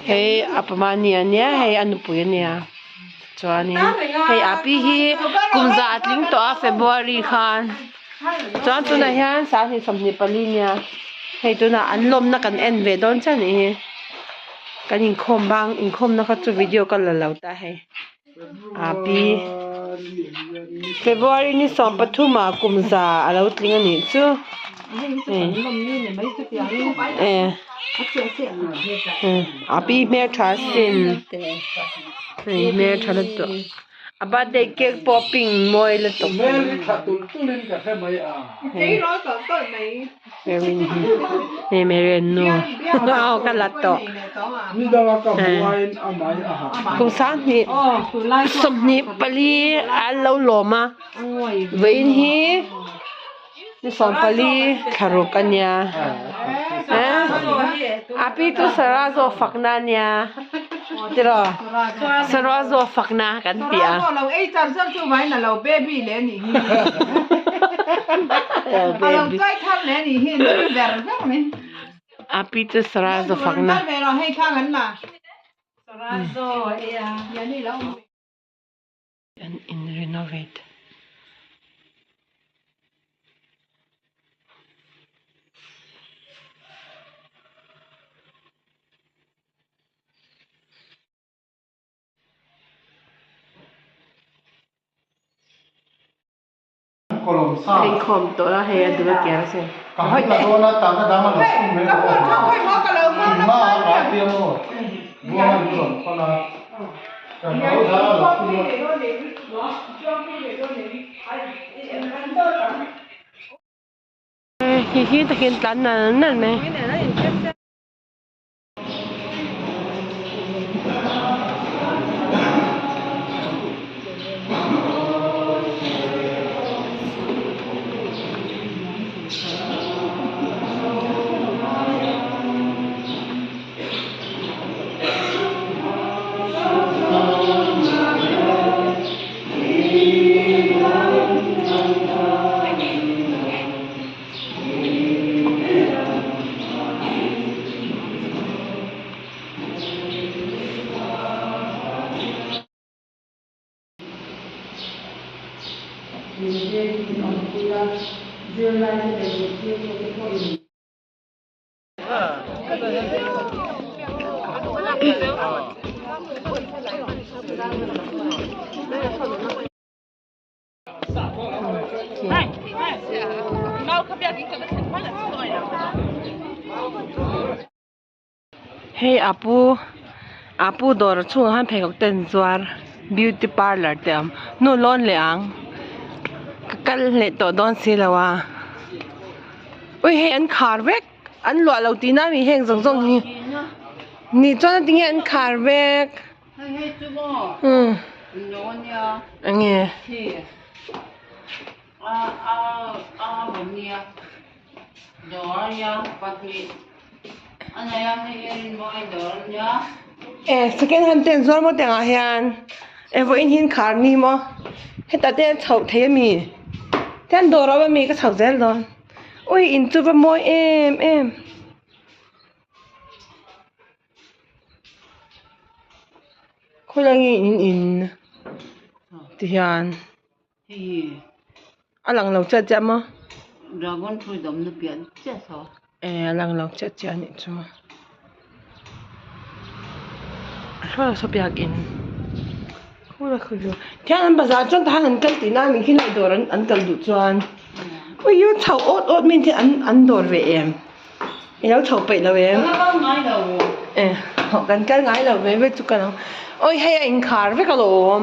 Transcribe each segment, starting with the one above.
Hei a pamani ania hei a nupui ania chuanin hei a pi hi kum za a tling tawh a February khan chuan tunah hian sanghnih 24 nia hei tunah an lawmna kan en ve dawn chiah anih hi kan inkhawm bang inkhawmna kha chu video ka la lo ta hei a pi February ni 13 ah kum za a lo tling anih chu eh a pi hmeltha sin hei hmeltha lutuk a birthday cake pawh a pink mawi lutuk hei Mary nu aw ka la tawh kum sanghnih 24 an lo lawm a vawiin hi. Ni 14 thlaruk a nia a pi chu sara zawh fakna a nia tiraw sara zawh fakna kan ti a a pi chu sara zawh fakna. An in renovate. Inkhawm tawh a hei a dul a ker a sin. Hi hi takin tlan nal nal mai. Hei a pu a pu dawr chhungah khan pheikhawk te an zuar beauty parlour te a awm nu lawn leh ang ka kal leh tawh dawn silo a ui hei an khar vek an luah lo tihna a ni heng zawng zawng hi nih chuan a tinge an khar vek. Eng nge? E second hand te an zuar maw tiangah hian e vawiin hi an khar ni maw hetah te an chhoh thei a mi tian dawr a awm a mi ka chho zel dawn ui in chu va mawi em em. Khawilai nge in in ti hian a lang lo chiah chiah maw dragon fruit awm na piah chiah saw e a lang lo chiah chiah anih chu a hruai saw biakin tihian an bazar chuan tahan an kal tihna a nih khi lai dawr an kal duh chuan ui chho awt awt mai hi an an dawr ve em. I lo chho peih lo em? Ka kal ngai lo. E, kan kal ngai lo ve ve chu ka lo. Oi hei a inkhar vek alawm.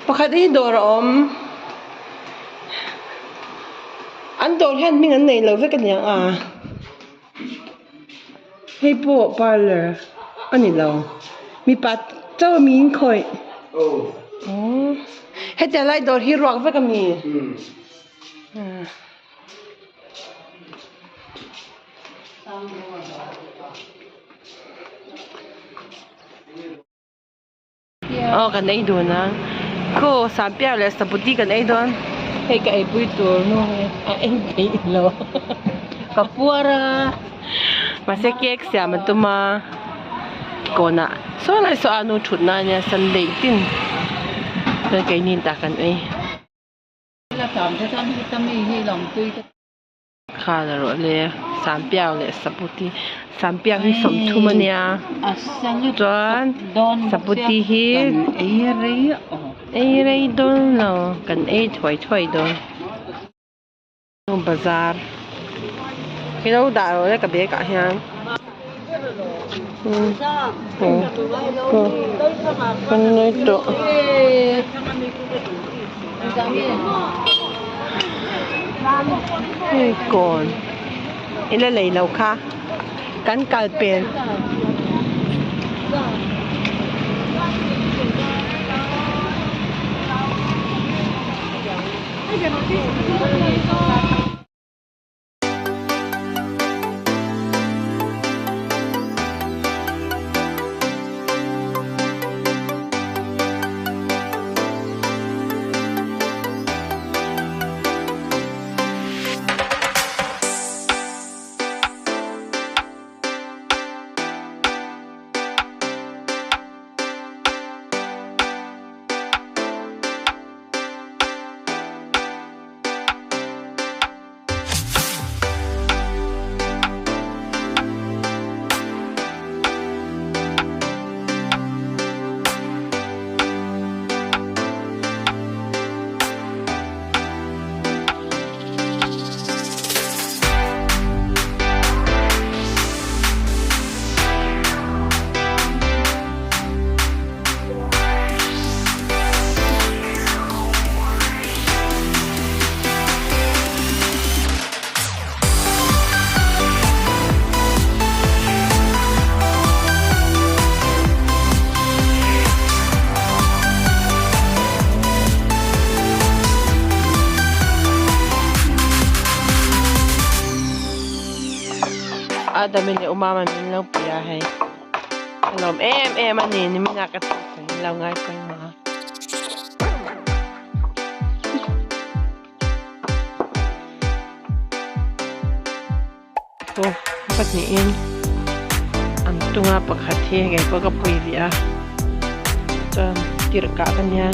Pakhat hi dawr a awm. An dawr hian hming an nei lo vek aniang a. Hei pawh parlour a ni lo. Mipa chauh ami in khawih. Aw. Hetiang lai dawr hi ruak vek ami. Aw kan ei dun a khaw sampiar leh saputi kan ei dawn hei ka eipui tur nu hi a eng theih lo ka puar a. Mahse cake siam a tum a kawnah saw lai saw a nu thutna a nia sunday tin chuan keini in tah kan ei. Kha la rawh le sampiau leh saputi sampiau hi sawmthum a nia chuan saputi hi ei rei dawn lo kan ei thuai thuai dawn. Bazar i lo dah rawh le ka bag ah hian kan nei tawh. Hei kawn i la lei lo kha kan kal pel. Adam in leh Umama min lo pui a hei. Ka lawm em em a ni nimin ah ka thil sawi in lo ngai pawimawh a. Aw pahnihin an tung a pakhat hi kei pawh ka pui ve a chuan tirh kah ka nia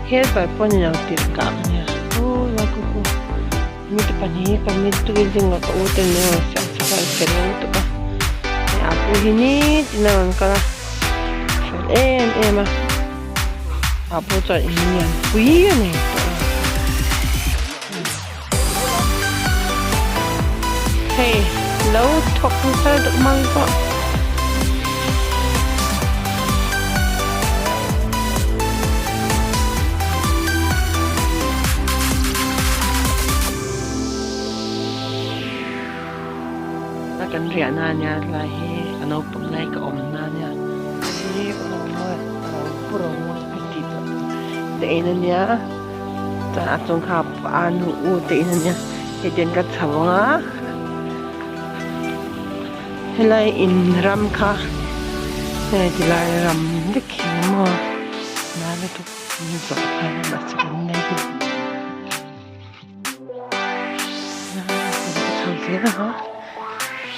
helper pawh ni lo tirh kah ka nia aw lai khu khu mite pahnih hi ka mit tui zingah ka u ten min rawn siam sak a an fel lutuk a hei a pu hi nitin a rawn kal a fel em em a a pu chuan in lian pui a nei tawh a. Hei lo thawk nasa deuh mang pawh. A kan riah na ania lai hi ka naupang lai ka awm na ania hi pu ro mawi ka tih tawh te in ania chuan a chung kha a nu u te in ania hei ten ka chho ang a helai in ram kha hei tilai ram vek hi maw nai lutuk min zawh phal a mahse kan nei duh chho zel ang a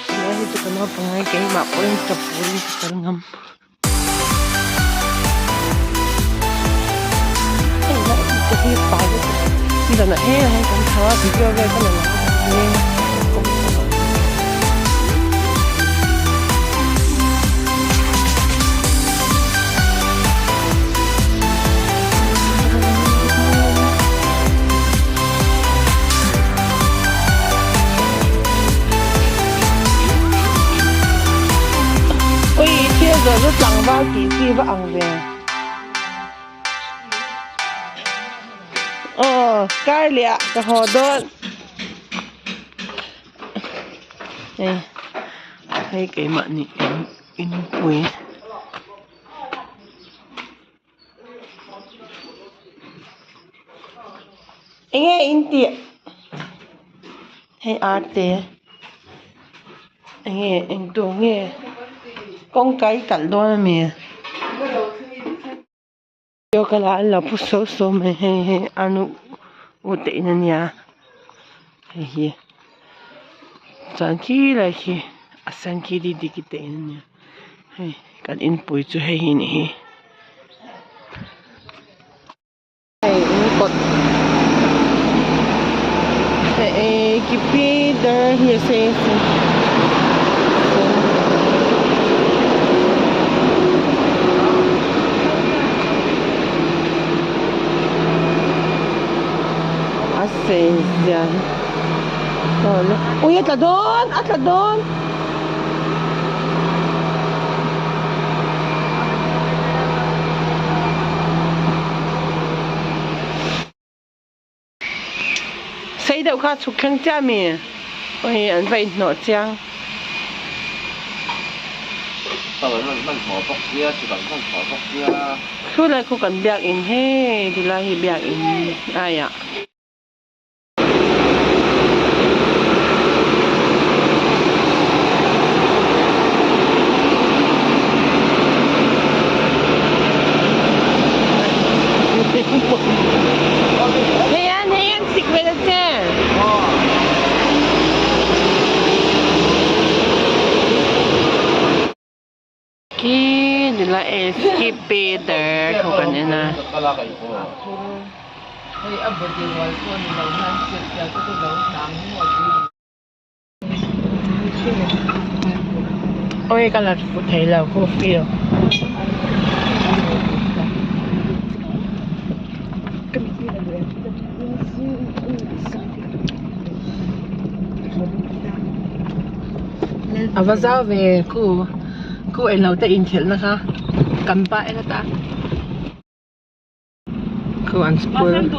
tilai hi chu ka naupang lai keimah pawhin tap turin ka kal ngam. Ui thil zawh chu tlangval tih chi va ang ve. Aw kar leh ah ka haw dawn. Hei hei keimahni in inpui. Enge in tih hei arte enge eng tur nge kawngka i kalh dawn ami yoga lah an lo pu saw saw mai hei hi a nu u te in ania hei hi chuan khi lai khi. A sen khi Didiki te in ania hei kan inpui chu hei hi anih hi. Hei in kawt hei kipi dar hi a sei a sin. A sei zia hi ui a tla dawn a tla dawn. Sei deuh kha chhuk thleng chiah ami ui an va inhnawh chiang. Thu lai khu kan biakin hei tilai hi biakin aiah. Hei an hei an sik ve ta che. Khi nula e skip Peter khaw kan en a. Oi ka la fu thei lo khu feel. A va zau ve khu khu englo te inkhelh na kha kan pa en ata khu an school mihring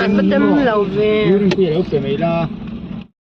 an va tem lo ve.